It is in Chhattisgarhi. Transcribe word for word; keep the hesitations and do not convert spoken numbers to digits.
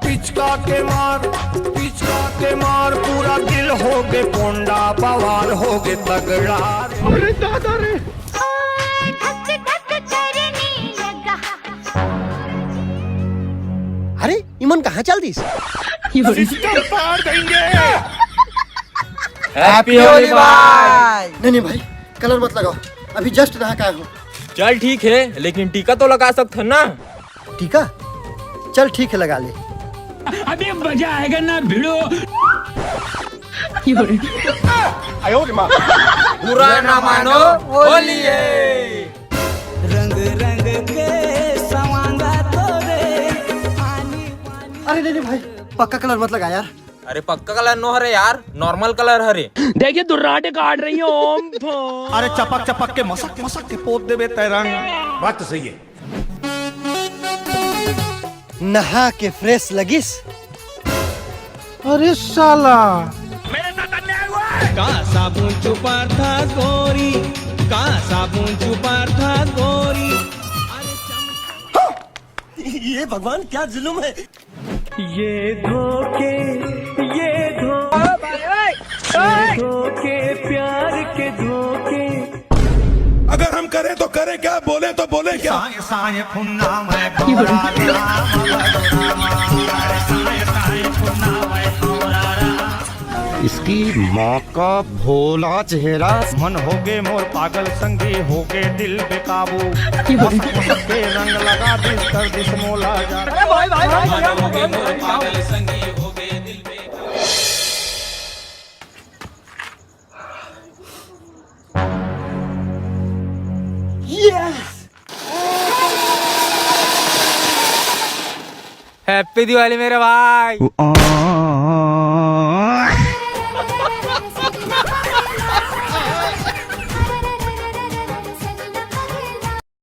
पिचका के मार, पिचका के मार, पूरा दिल हो गे पोंडा, बवाल हो गे तगड़ा। अरे दादा रे। अरे इमन कहाँ चल दिस? सिस्टम फाड़ देंगे। Happy Holi भाई। नहीं नहीं भाई, कलर मत लगाओ, अभी जस्ट नहा के आया हूँ। चल ठीक है, लेकिन टीका तो लगा सकथन ना। टीका? चल ठीक है, लगा ले। अभी मजा आएगा ना भिड़ो। बुरा ना मानो, होली है। अरे नहीं नहीं भाई, पक्का कलर मत लगा यार। अरे पक्का कलर नो हरे यार, नॉर्मल कलर हरे। देखिए दुर्राटे काट रही है ओम। अरे चपक चपक के मसक मसक के पोत देबे तै रंग। बात तो सही है। नहा के फ्रेश लगिस। अरे साला। का साबुन चुपार था गोरी, का साबुन चुपार था गोरी। ये भगवान क्या जुल्म है। ये धोखे, ये धोखे, ये धोखे, प्यार के धोखे। अगर हम करें तो करें क्या, बोले तो बोले क्या? इसकी माँ का भोला चेहरा। मन होगे मोर पागल संगी, होगे दिल बेकाबू। मस्त मस्त के रंग लगा दिस, कर दिस मोला जा। Happy दिवाली मेरे भाई।